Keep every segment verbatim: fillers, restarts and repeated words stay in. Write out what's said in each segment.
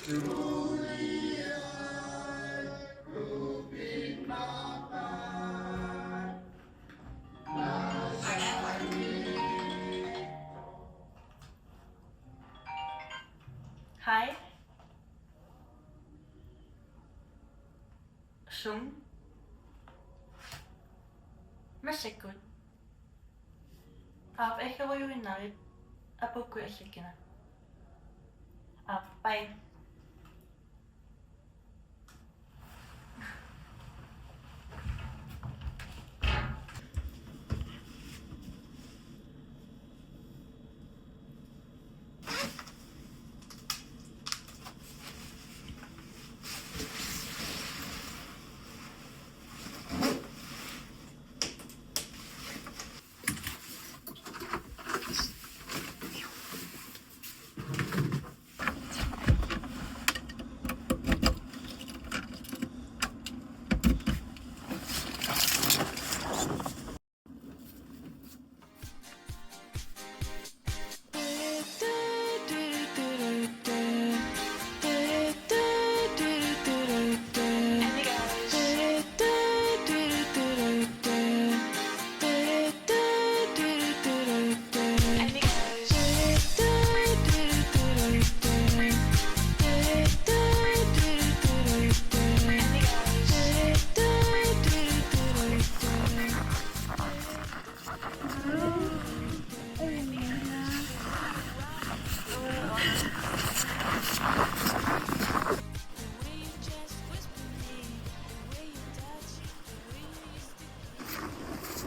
Hej. Sum. Massakkut. Aap, aggerujuinnarip, apuukkut allakkina. Aap, bye.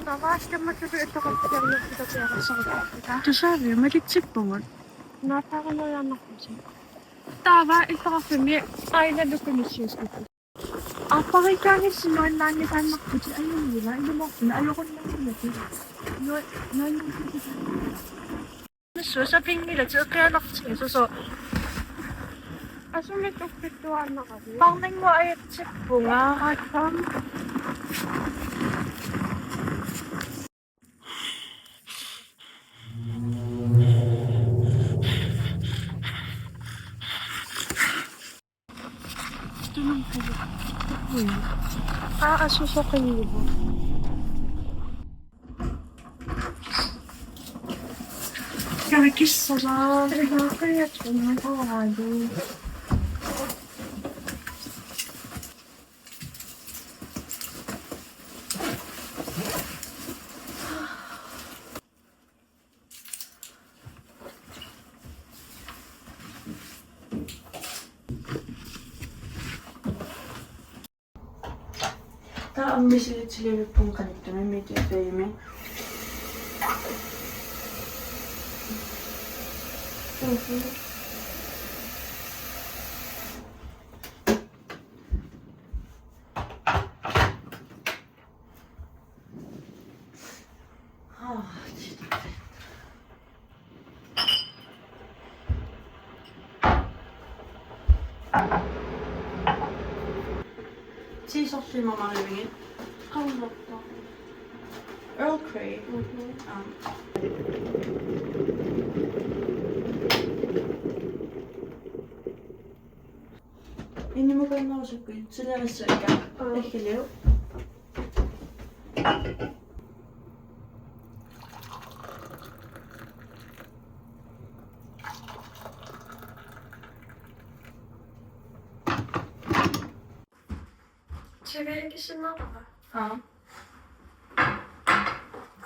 Taava aamma tuluttut atoqartiarniartut tapiareersortarput. Tusaavi malitsipput. Naatsaarinnguiaannarpusi. Taava illoqarfimmi aina lukunissiuskut. Aappariikkaangassi nuannaanngitsaannarputit ajunngilaq, ilumoortumik ajorunnaarnagit. Nua-, nuannaanngitsaannarputit. Susa pinngila tiqianartiga susu. Asumik tukkittuaannaqavi. Parnannguaq ajatsippunga. Aatsam. Aa, asusoqinnigu. Kakissavaa. Taava ammip misilitsilerpunga qanittumi medium. Mhm. Tii sorliit mamarivigit? Qammerpoq. Earl Grey. Mhm. Aap. Inimukannerusukkuit silarissuakka. Aap. Taggaliuk. Sivilikisinnaavarput. Aap.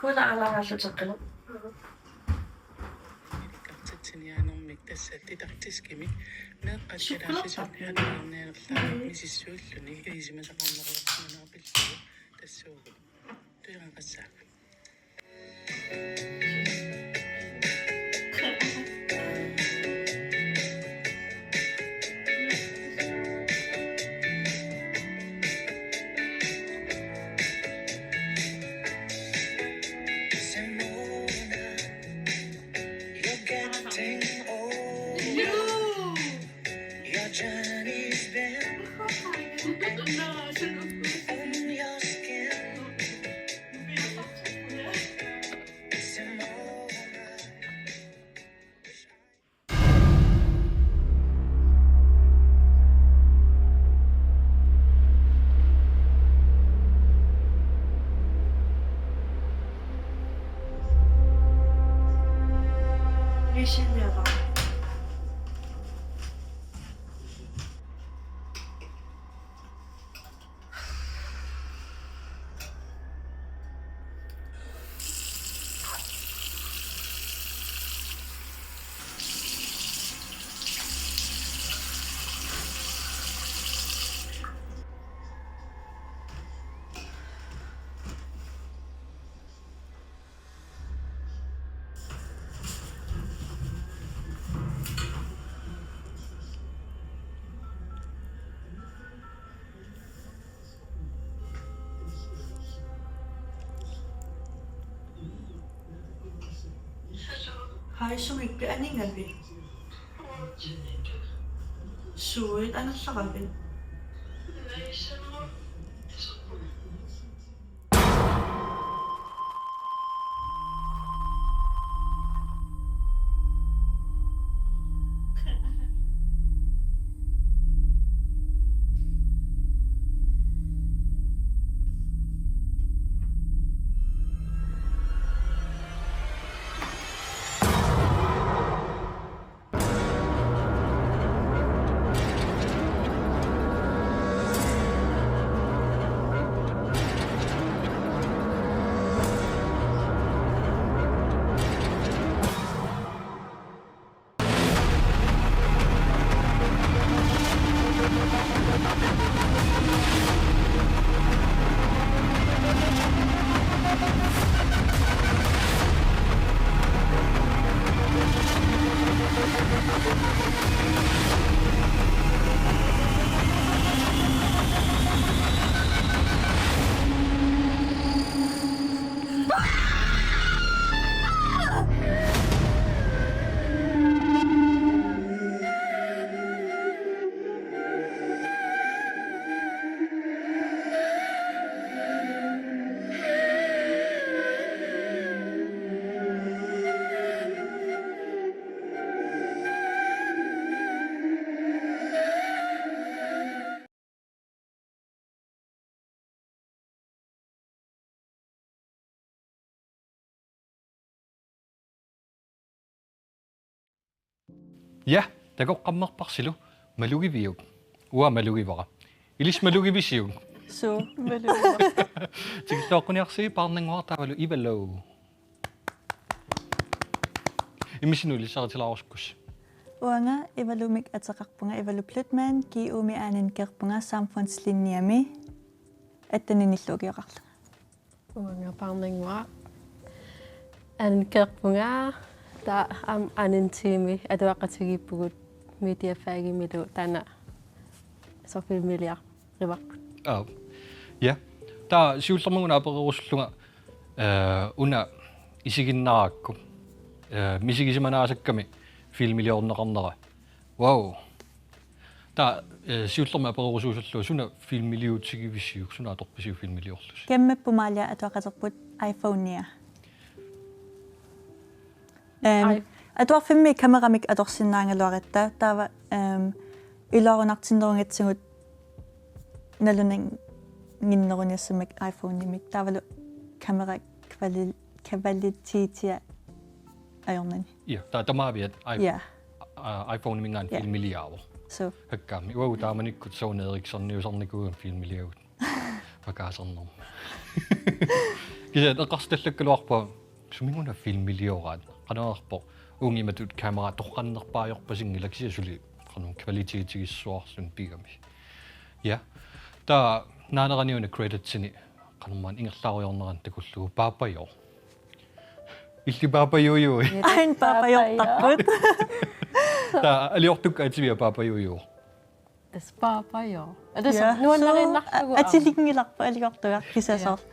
Kuula alaaralluteqqilu. Kartitsiniaanermik tassa didaktiskimik meeqqat kalaallisut nuannaarniarlugit misissuilluni ilisimasaqarnerulersimanerat pillugu tassuugut. Tujaqassaagut. Hej, sumiippit, aningavit? Suut, anerlaravit? Ja, takoqqammerparsilu malugiviuk. Uanga malugivara. Ilissi malugivisiuk? Suu, malugivara. Tikilluaqquniarsigit Paarnannguaq taavalu Ivalu. Imminut ilisaritilaarusukkussi. Uanga Ivalumik ateqarpunga, Ivalu Blüthmann, G U-mi A N N-kkeerpunga, samfundslinjemi atteninnillu ukioqarlunga. Uanga Paarnannguaq, A N N-kkeerpunga, taava aamma A N N-imi atuaqatigiippugut mediafagimilu, taanna soorlu filmiliarivarput. Aap. Ja. Taava siullermik una apererusullunga, eh, una isiginnaarakku, eh, misigisimanaasakkamik filmiliorneqarnera. Wow. Taava, eh, siullermik apererusuusullugu suna filmiliutigivisiuk, suna atorpisiuk filmiliorlusi? Kammapput Maaliap atuaqaterput iPhonea. Ehm, Ai. Atuarfimmi kameramik atorsinnaagaluaratta, taava, ehm, iluarunartinnerugatsigu nalunannginneruniassammik iPhonemik, taavalu kamera kvali-, kvalitetia ajornani. Ja, taava tamaviat i-, Ja. a-, iPhoneminngaanniit Ja. filmiliaavoq. Suu. Hakkaammi. Uagut taamanikkut Sony Ericssoniusarnikuuvugut filmiliagut. Pakaasarnermi. Kisianni eqqarsitallakkaluarpunga suminnga una filmilioraat. Qanorarpoq uunga imatut kamera torrannerpaajorpasinngilaq, kisianni suli qanoq kvaliteetigissuarluni pigami. Ja. Taava naanerani una creditsini qanormaanna ingerlaarujoornerani takullugu Paapajoor. Illit Paapajuujui. Ain Paapajoortarput. Taava aliortukka ativia Paapajuujui. Tassa Paapajoor. Tassa Ja. nuannariinnarlugu Suu, a-, atilinngilarput aliortugaq kisianni Ja. soorlu.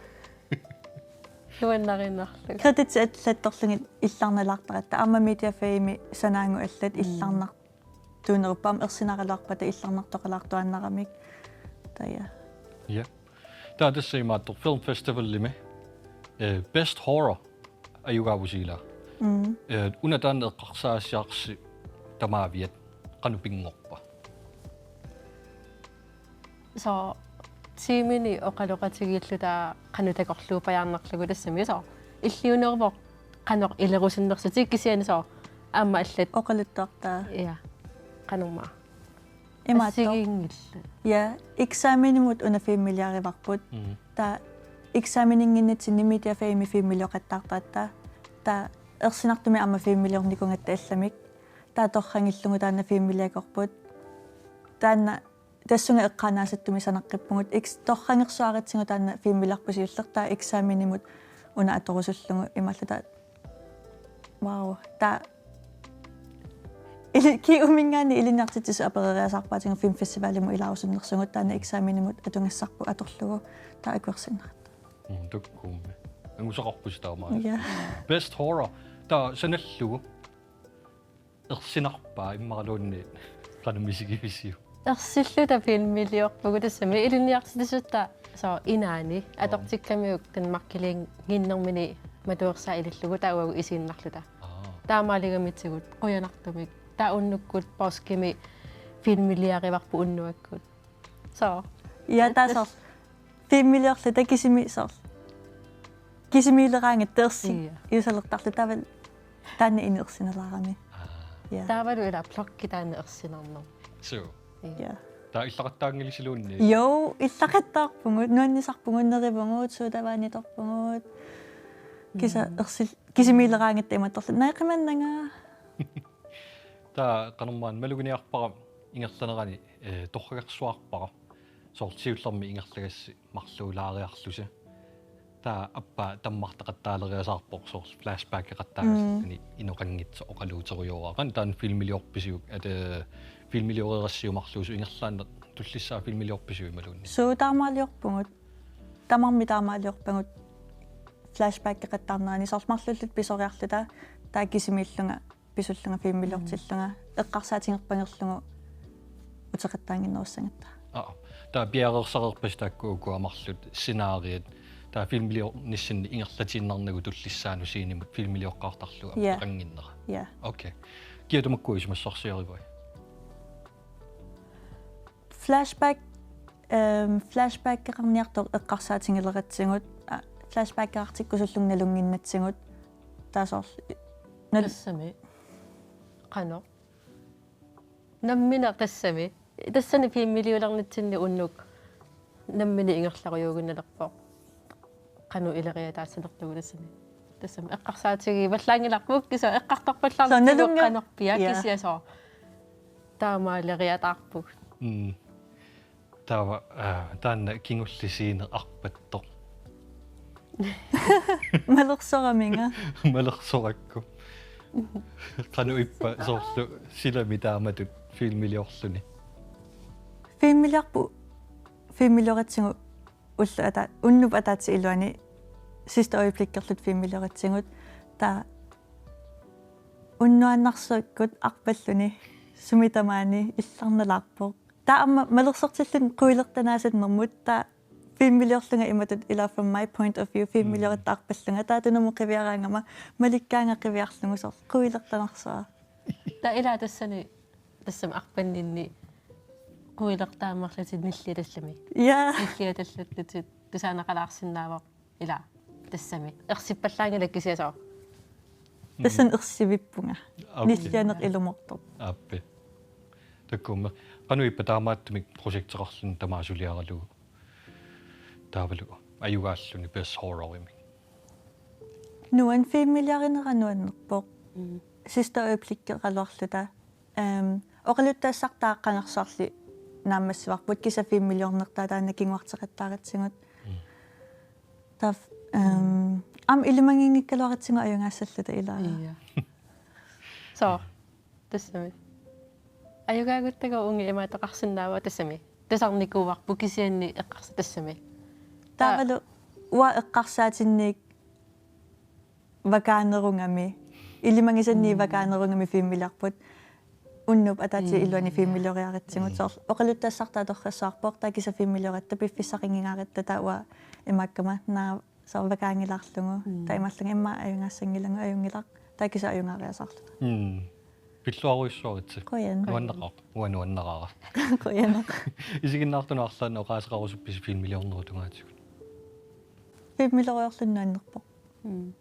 Nuannariinnarlugu. Creditsit allattorlugit illarnalaartaratta. Aamma mediafagimi sanaagut allat Mm. illarnar-, tuuneruppa aamma ersinaraluarpata illarnartoqalaartuaannaramik. Taava. Ja. Taava tassa imaattoq Film Festivalimi, eh, Best Horror ajugaavoq siila. Mm. Eh, una taanna eqqarsaassiarsi tamaviat qanoq pinngorpa? Soorlu tiimini oqaloqatigiilluta qanoq takorluupajaarnarlugu tassami soorlu. Illiuneruvoq qanoq ilerusunnersutit kisianni soorlu aamma allat. Oqaluttuartaa. Ja. Qanormaa. Imaattoq. Assigiinngillat. Ja, eksamenimut una filmiliarivarput. Mhm. Taava eksameninnginnitsinni mediafagimi filmilioqattaartaratta. Taava ersinartumik aamma filmiliornikuugatta allamik. Taava torrangillugu taanna filmiliakorput. Taanna tassunga eqqaannaasattumik sanaqqippugut. Eks-, torrangersuaratsigu taanna filmiliarput siulleq, taava eksameninnut una atorusullugu imaalluta. Wow, taava ili-, G U-minngaanniit ilinniartitsisut apereriasaarpaatigut filmfestivalimut ilaarusunnersugut, taanna eksameninnut atugassarput atorlugu, taava akuersinnaratta. Mm, tukkuummi. Angusaqarpusi taamaasilluni. Ja. Best Horror. Taava sanallugu. Ersinarpa immaqaluunniit qanoq misigivisiuk? Ersilluta filmiliorpugut tassami ilinniartitsisutta soorlu inaani atortikkamiuk Danmarkiliinnginnermini matuersaa ilillugu taava uagut isiinnarluta. Aa. Taamaaligamitsigut qujanartumik. Taava unnukkut poorskimi filmiliarivarput unnuakkut. Soorlu. Ja, taava soorlu. Filmiliorluta kisimi soorlu. Kisimiileraangatta ersi. Ja. Iusalertarluta taavalu taanna inersinalaarami. Aa. Ja. Taavalu ila blokki taanna ersinarnermi. Suu. Ja. Taava illaqattaanngilisiluunniit? Jo, illaqattaarpugut, nuannisarpugut, nerivugut, sodavanditerpugut. Kisianni Mm. ersil-, kisimiileraangatta imatut atorluta. Naja qimannanga. Taava qanormaanna maluginiarpara ingerlanerani, eh, torragersuarpara. Soorlu siullermik ingerlagassi marluulaariarlusi. Taava aappaa tammartaqattaaleriasaarpoq soorlu flashbackeqattaarluni Mm. inoqanngitsoq oqaluuterujooraq. Qanoq taanna filmiliorpisiuk, at, eh, filmilioreerassiuk marluusut ingerlaannaq tullissaa filmiliorpisiuk imaluunniit? Suu taamaaliorpugut. Tamarmik taamaaliorpagut flashbackeqattaarnerani soorlu marluulluta pisoriarluta taava kisimiillunga pisullunga filmiliortillunga Mm. eqqarsaatigerpagerlugu uteqattaannginnerussagatta. Aa, taava piareersareerpasi taakku uku marluk scenariet, taava filmiliornissinni ingerlatiinnarnagu tullissaanut scenemut filmilioqqaartarlugu Ja. apeqannginnera. Ja. Okay. Kiattumakkua isumassarsiarivai? Flashback, ehm, flashbackeqarniartoq eqqarsaatigileratsigu, a, flashbackeqartikkusullunga nalunnginnatsigu. Taava soorlu nal- Tassami. Qanoq? Nammineq tassami. Tassani filmiliulernitsinni unnuk nammineq ingerlarujuugunnalerpoq. Qanoq ileriataassanerlugu tassani. Tassami eqqarsaatigivallaanngilarput kisianni eqqartorpallaartigu Soorlu nalunngi- qanorpiaq Ja. kisianni soorlu. Taamaaleriataarpugut. Mm. Taava, aa, taanna kingulleq scene arpattoq. Malersoraminga. Malersorakku. Qanoq ippa soorlu silami taamatut filmiliorluni? Filmiliorpugut, filmilioratsigu ulloq ata-, unnuup ataatsip iluani sidste øjeblikkerluta filmilioratsigu. Taava unnuaannarsukkut arpalluni sumi tamaani illarnalaarpoq. Taava aamma malersortilluni quilertanaasannermut taava filmiliorlunga imatut ila from my point of view filmilioratta Mm. arpallunga taava tunumut qiviaraangama malikkaanga qiviarlugu soorlu quilertanarsua. Taava ila tassani tassami arpanninni quilertaamarlutit nilliatallami. Ja. Nilliatallallutit tusaaneqalaarsinnaavoq ila tassami. Ersippallaanngilaq kisianni soorlu. Tassani ersivippunga. Aappi. Nillianeq ilumoortoq. Aappi. Takuummi. Qanoq ippa taamaattumik projekteqarluni tamaat suliaralugu? Taavalu ajugaalluni best horrorimik. Nuann- filmiliarinera nuannerpoq. Mm. Sidste øjeblikkeqaraluarluta. Ehm, oqaluttassartaa qangarsuarli naammassivarput kisianni filmiliornertaa taanna kinguarteqattaaratsigu. Mm. Taava, ehm, aamma ilimaginngikkaluaratsigu ajugaassalluta ilaa. Ja. Soorlu. Tassami. Ajugaaguttagu uunga imaattoqarsinnaavoq tassami. Tusarnikuuarput kisianni eqqarsa tassami. Taavalu uanga eqqarsaatinniit vakaanerugami. Ilimagisanniit Mm. vakaanerugami filmiliorput. Unnuup ataatsip Mm, iluani ja. filmilioriaratsigu. Mm. Soorlu oqaluttassartaa torrassuarpoq taava kisianni filmilioratta piffissaqinngingaaratta taava uanga imaakkama naa soorlu vakaanngilaarlugu. Mm. Taava imaallunga immaqa ajugaassanngilanga ajunngilaq. Taava kisianni ajugaariasaarluta. Mm. Pilluarujussuaritsi. Qujan. Nuanneqaaq. Uanga nuanneraara. Qujanaq. Isiginnaartunut arlaannik oqaaseqarusuppisi filmiliornerup tungaatigut? Filmilioriarluni nuannerpoq. Mm.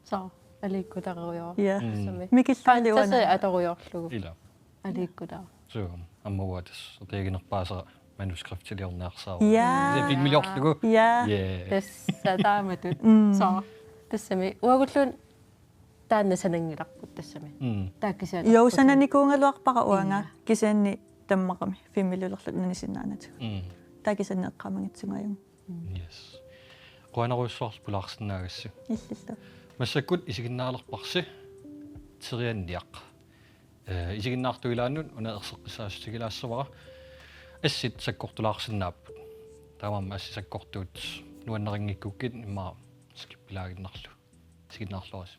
Soorlu aliikkutarujoor. Ja. Mm. Tassami. Mikilluarli Fantasi uanga. Atorujoorlugu. Ila. Aliikkutaaq. Suu, aamma uanga tassa oqiaginerpaasara manuskriptiliorniarsaarpara. Ja. Kisianni filmiliorlugu. Ja. Yeah. Tassa taamatut. Mm. Soorlu. Tassami. Uagulluunniit taanna sananngilarput tassami. Mm. Taava kisianni Jo, sananikuugaluarpara uanga. Ja. Kisianni tammaqami filmiliulerluta nanisinnaanatigut. Mm. Taava kisianni eqqaamanngitsugaluarlugu. Mm. Yes. Qujanarujussuarlu pulaarsinnaagassi. Illillu. Massakkut isiginnaalerparsi Terianniaq. Eh, isiginnaartut ilaannut una erseqqissaatigilaassavara. Assit sakkortulaarsinnaapput. Taamaammat assit sakkortuut nuannarinngikkukkit immaqa skippilaaginnarlugu. Isiginnaarluarisi.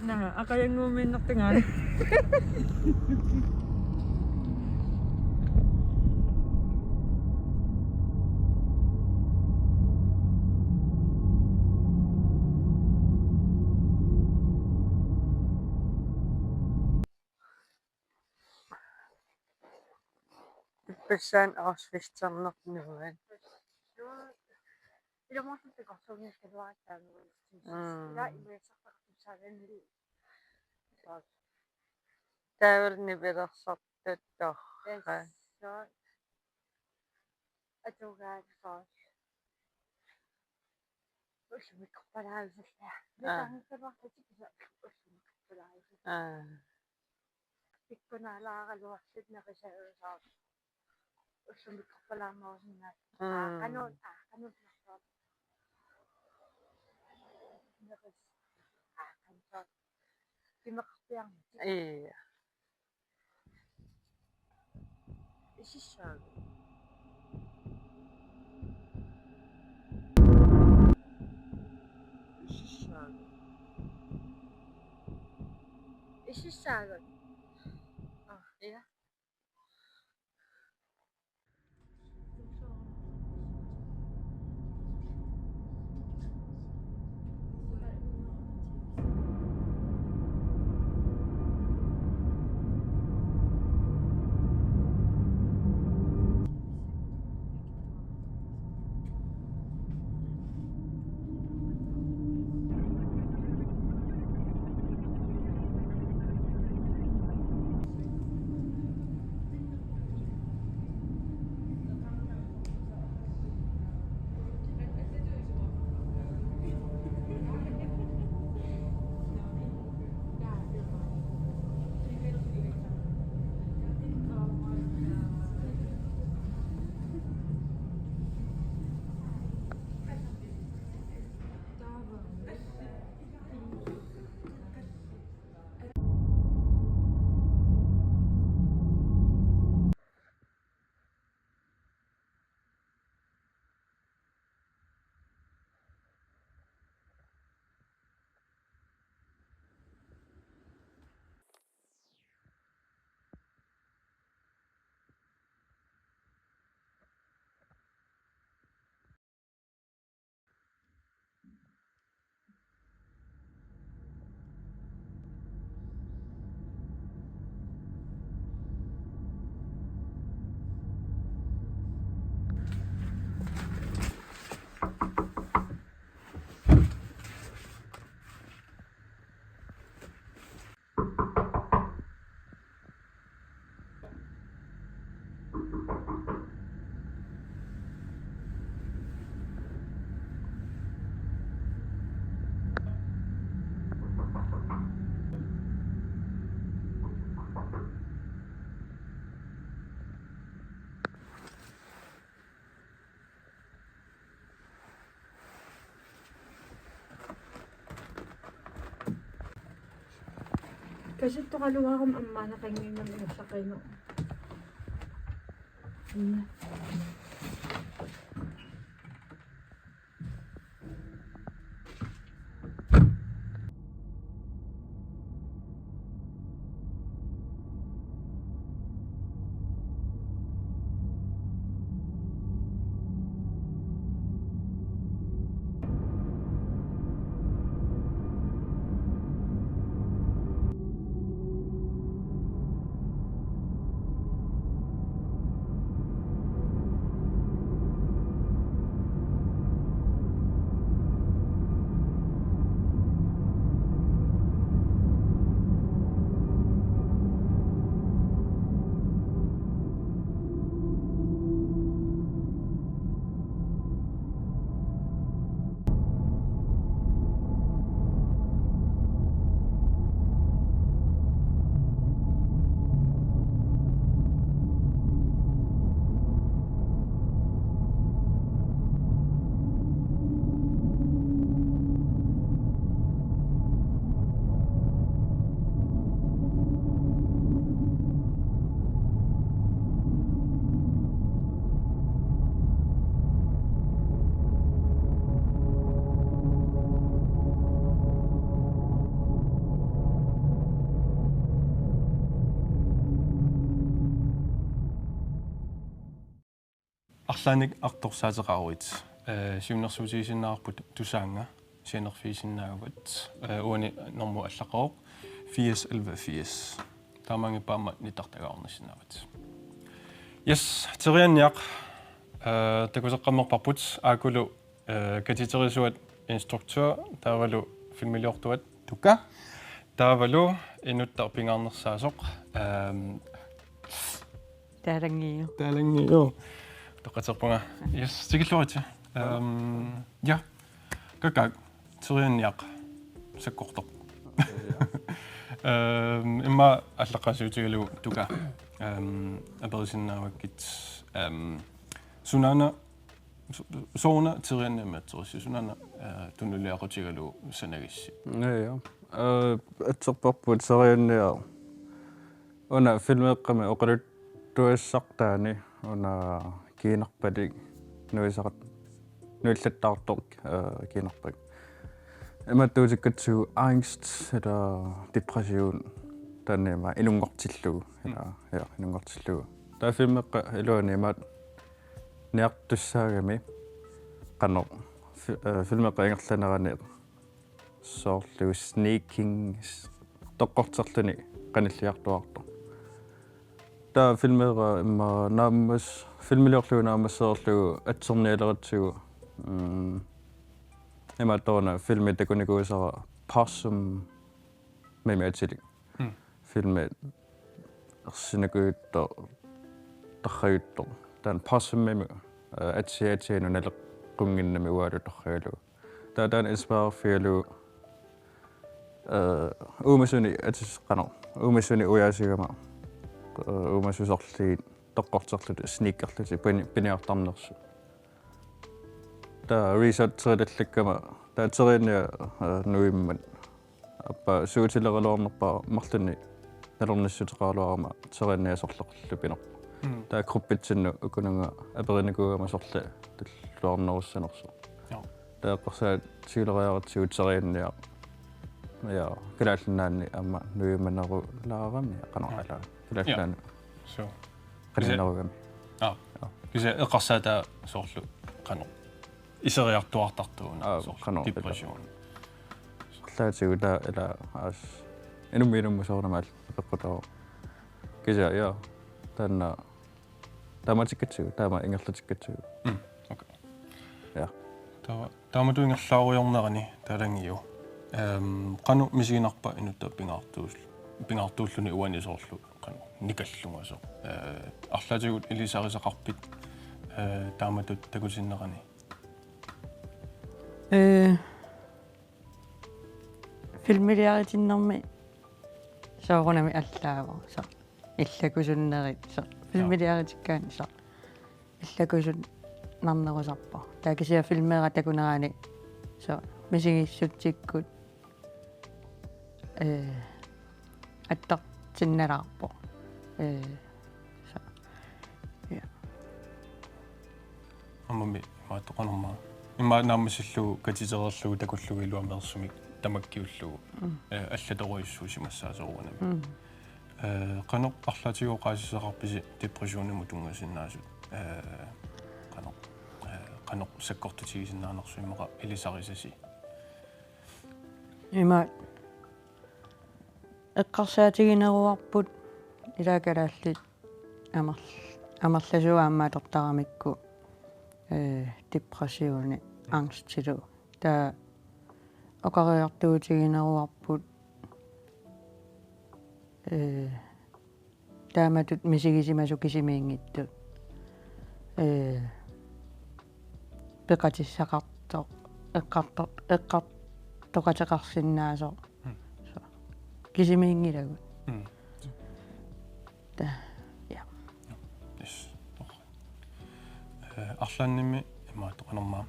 Naa, aqagunnguumiinnartungaani. Ippassaq Auschwitzerneq nuann. Ilumoorlutik takorluunngiikkaluarput taanna. Mm. Ila imaasaqartussaavani. Taavalu nipilersortut torrak. Yes. Atugaat soorlu. Ullumikkorpalaavissuulluni. Aa. Taanna tamarlutik kisa ullumikkorpalaavissuulluni. Aa. Pikkunaalaaraluarlutik nerisaarusaarlutik. Ullumikkorpalaammarusunnaat. Mm. Aa, qanoq, aa, qanoq. Neris-, aa, qanoq. Imeqarpiarmik. Ii. Isissaagut. Isissaagut. Isissaagut. Aa, ja. Kasuttoqaluarama ammaanaqannginnami ingerlaqiineq. Ina. Arlaannik artorsaateqaruit, eh, siunnersuutigisinnaavarput Tusaannga sianerfigisinnaavat, eh, uani normu allaqaroq firs elleve firs. Taamaanngippat aamma nittartagaqarnissinnaavat. Yes, Terianniaq, eh, takuseqqammerparput aakkulu, eh, katiterisuat instruktør, taavalu filmiliortuat Tuka. Taavalu inuttaq pingaarnersaasoq, ehm, Taalanngiu. Taalanngiu. Toqqaterpunga. Yes, tikilluaritsi. Ehm, ja. Kakkaak, Terianniaq sakkortoq. Ehm, immaqa aallaqqaasiutigalugu Tuka, ehm, aperisinnaavakkit, ehm, sunaana, su-, sooruna Terianniamik atserissi, sunaana, eh, tunuliaqutigalugu sanagissi? Ja, ja. Eh, atserparput Terianniaq una filmeeqqami oqaluttuassartaani una kiinarpalik nuisaqat-, nuillattaartoq, eh, kiinarpalik. Imaattuutikkatsigu angst, ila depression, taanna ima inunngortillugu, ila, ja, inunngortillugu. Taava filmeeqqap iluani imaattoq niartussaagami qanoq fi-, eh, filmeeqqap ingerlanerani soorlu sneaking s-, toqqorterluni qanilliartuaartoq. Taava filmeeqqap immaqa naammas-, filmiliorlugu naammassereerlugu atsernialeratsigu. Mm. Imaattoruna filmi takunikuusara Possum-imi atilik. Mm. Filmi ersinikuuttoq, tarraguttoq. Taanna Possum-imi, eh, atia atia nunaleqqunnginnami ualu tarragalugu. Taava taanna inspirerfigalugu, eh, uumasuni atis-, qanoq, uumasuni ujaasigama, eh, uumasusorliit toqqorterlutik sneakerlutik pini-, piniartarnersut. Taava researcherilallakkama, taava Terianniaq, eh, nuimmat. Aappaa suutileraluarnerpaaq marlunnik nalornissuteqaraluarama Terianniaq sorleqillugu pinerpoq. Mm. Taava gruppitsinnut ukununnga aperinikuugama sorleq tulluarnerussanersoq. Joo. Taava eqqarsaatigileriaratsigu Terianniaq. Ja, Kalaallit Nunaanni aamma nuimanerulaarami qanoq. Joo. Ala. Kalaallit Nunaanni. Joo. Suu. Qaninnerugami. Aa. Joo. Kisianni eqqarsaataa soorlu qanoq iseriartuaartartuuna. Aa, soorlu qanoq, depression. Arlaatigut taava ila aas inummut inummut soorunami apeqqutaavoq. Kisianni, ja. Taanna taamaatikkatsigu, taama ingerlatikkatsigu. Mm, okay. Ja. Taava, taamatut ingerlaarujoornerani Taalanngiu. Ehm, qanoq misiginarpa inuttap pingaartuus-, pingaartuulluni uani soorlu qanoq nikallungasoq. Eh, arlaatigut ilisarisaqarpit, eh, taamatut takutinnerani? Eh, filmiliaritinnermi soorunami allaavoq. Soorlu illakusunnerit, soorlu filmiliaritikkaanni, soorlu illakusunnarnerusarpoq. Taava kisianni filmeera takunerani soorlu misigissutsikkut, eh, attartinnalaarpoq. Eh, soorlu, ja. Aammami imaattoqarnerma. Immaqa naammassillugu katitereerlugu takullugu iluameersumik tamakkiullugu. Mm. Eh, allatorujussuusimassaasoq uanami. Mm. Eh, qanoq arlaatigut oqaasissaqarpisi depressionimut tunngasinnaasut? Eh, qanoq, eh, qanoq sakkortutigisinnaanersoq immaqa ilisarisasi? Ima eqqarsaatigineruarput ila kalaallit amer-, amerlasuut aamma atortaramikku, eh, depressioni, angstilu. Taava oqariartuutigineruarput, eh, taamatut misigisimasut kisimiinngitsut. Eh, peqatissaqartoq, eqqartor-, eqqartoqateqarsinnaasoq. Mm. Kisimiinngilagut. Mm. Ta-, ja. Yes. Eh, arlaannimmi imaattoqarnerma.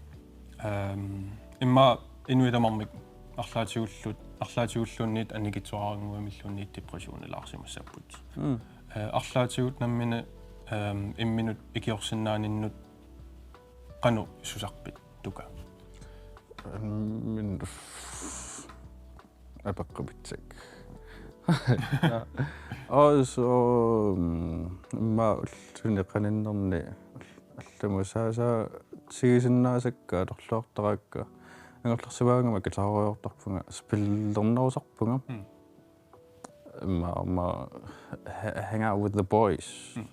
Ehm, immaqa inuit tamarmik arlaatigullu-, arlaatigulluunniit annikitsuararannguamilluunniit depressionilaarsimassapput. Mm. Eh, arlaatigut nammineq, ehm, imminut ikiorsinnaaninnut qanoq susarpit, Tuka? Min-, apeqqupitsak. Aa, suu, mm, immaqa ulluni qaninnerni Allamut saassaasigisinnaasakka atorluartaraakka. Angerlarsimaagama guitariortarpunga, spillernerusarpunga. Mm. Imma, imma ha-, hang out with the boys. Mm.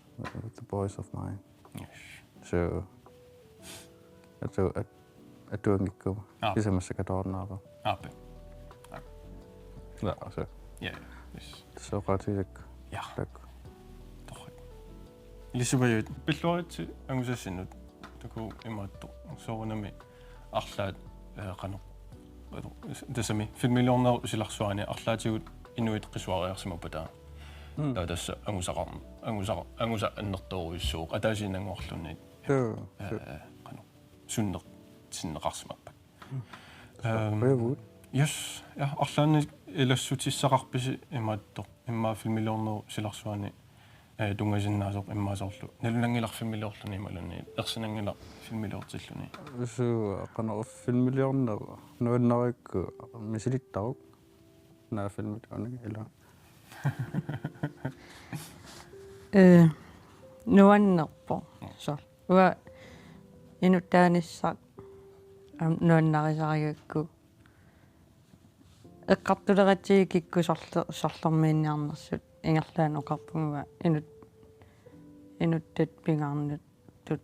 With the boys of mine. Yes. So, atu-, at-, atuanngikkuma. Ah. Kisianni massakkut atuarnaava. Ah, pe. Ja, så. Ja, yes. Så oqaatigisakka. Ja. Tak. Torrak. Ilissi Pajuit, pilluaritsi angusassinnut. Takuuk imaattoq. Soorunami arlaat, eh, qanoq. Tassami filmiliornerup silarsuani arlaatigut inuit qisuariarsimappata. Mm. Taava tassa angusaqar-, angusa-, angusa annertoorujussuuvoq ataasiinnannguarluunniit. Joo, eh, joo. Qanoq. Sunnertinneqarsimappat. Mm. Ehm, Pajuit. Yes, ja, arlaannik ilassutissaqarpisi imaattoq. Immaqa filmiliornerup silarsuani, eh, tunngasinnaasoq immaqa soorlu. Nalunanngilaq filmiliorluni imaluunniit ersinanngilaq filmiliortilluni. Suu, qanoq filmiliorneq nuannarigakku misilittaruk. Naa filmiliorneq ilaa. Eh, nuannerpoq. Mm. Soorlu. Uanga inuttaanissaq aamma nuannarisarigakku. Eqqartuleratsigu kikkut sorle-, sorlermiinniarnersut ingerlaannaq oqarpunga inut-, inuttut pingaarnertut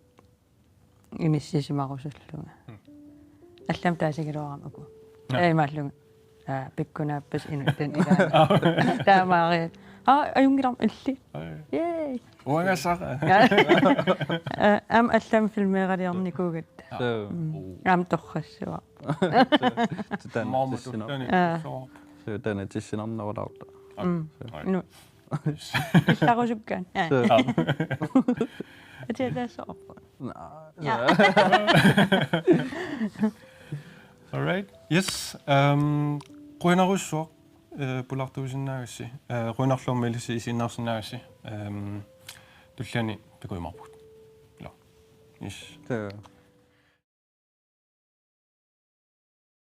inissisimarusullunga. Mm. Allamik taasigiluarama uku. Ja. Ee, imaallunga. Aa, pikkunaappassi inuttut ilaanni. Taamaariarlunga. Aa, ajunngilarmi illit. Ai. Yay. Uangassara. Ja. Aa, aamma allamik filmeeraliornikuugatta. Aa. Suu. Mm. Uu. Aamma torrassuaq. Suu. Taanna Maama tissinar-, tullani. Aa. Suu. Suu, taanna tissinarnerulaartoq. Aa. Mm. Suu. Ai. Nu. Illarusukkaanni. Aa. Suu. Atia taassavarput. Naa. Ja. All right. Yes. Ehm, qujanarsuaq, eh, pulaartuusinnaagassi. Eh, qujanarlu aamma ilissi isiginnaarsinnaagassi. Ehm, tullani takujumaarpugut. Ila. Yes. Suu.